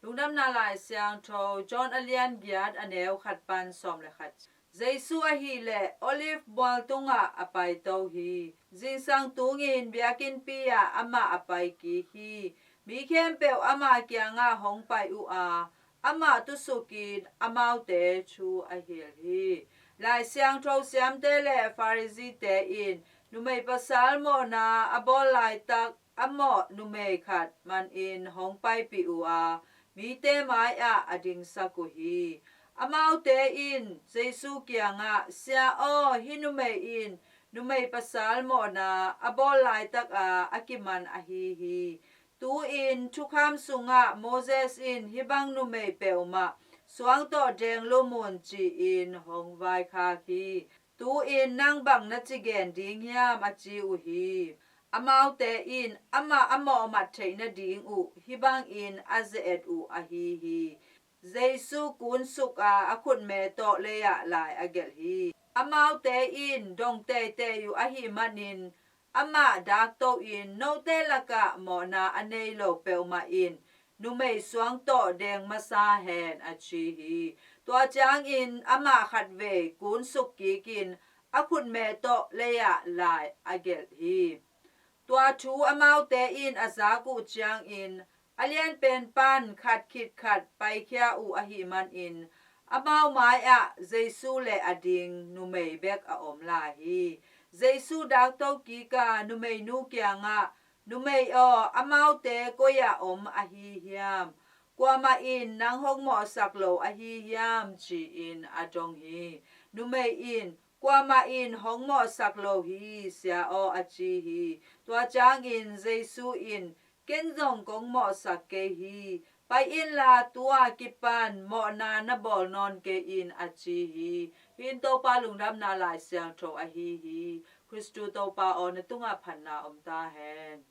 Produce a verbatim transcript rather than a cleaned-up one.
Lungdamna Lai Siangtho, John a lian giat, a neu khat pan sawm le khat. Jesu ahih leh Olive mual tungah a paito hi. Zingsang tungin biakinnpi ah amah a pai kik hi. Mi khempeuh ama kiangah hong pai uh a, amah tusukin amaute thu a hilh hi. Lai Siangtho siamte le Pharisee-te in numei pasal mawhna a bawl laitak a mawh numei khat manin hong paipih uh a, mite mai-ah a dingsak uh hi. Amaute in Jesu kiangah, "Sia aw, hih numei in numei pasal mawhna a bawl laitaka a kiman ahi hi. Tu-in thukham sungah Moses in hih bang numei peuhmah suang tawh deng lum un," ci-in hong vaikhak hi. "Tu-in nang bang na ci gen ding hiam?" a ci uh hi. Amaute in amah a mawhmat theih nading uh hih bangin a ze-et uh ahi hi. Jesu kunsuk a, a khutme tawh lei-ah lai a gelh hi. Amaute in dong teitei uh ahih manin amah dakto-in, "Note lakah mawhna a nei lo peuhmah in numei suang tawh deng masa hen," a ci hi. Tua ciangin amah khatvei kunsuk kikin a khutme tawh lei-ah lai a gelh hi. Tua thu amaute in a zak uh ciangin a lianpen pan khat khit khat paikhia uh ahih manin amau mai-ah Jesu le a ding numei bek a om lai hi. Jesu dakto kika numeinu kiangah, "Numei aw, amaute koi-ah om ahi hiam? Kuamah in nang hong mawhsak lo ahi hiam?" ci-in a dong hi. Numei in, "Kuamah in hong mawhsak lo hi, Sia aw," a ci hi. Tua ciangin Jesu in, "Ken zong kong mawhsak kei hi. Pai inla, tu-a kipan mawhna na bawl nawn kei in," a ci hi. Hih in Topa Lungdamna Lai Siangtho ahi hi. Khristu Topa aw, na tungah phatna om ta hen.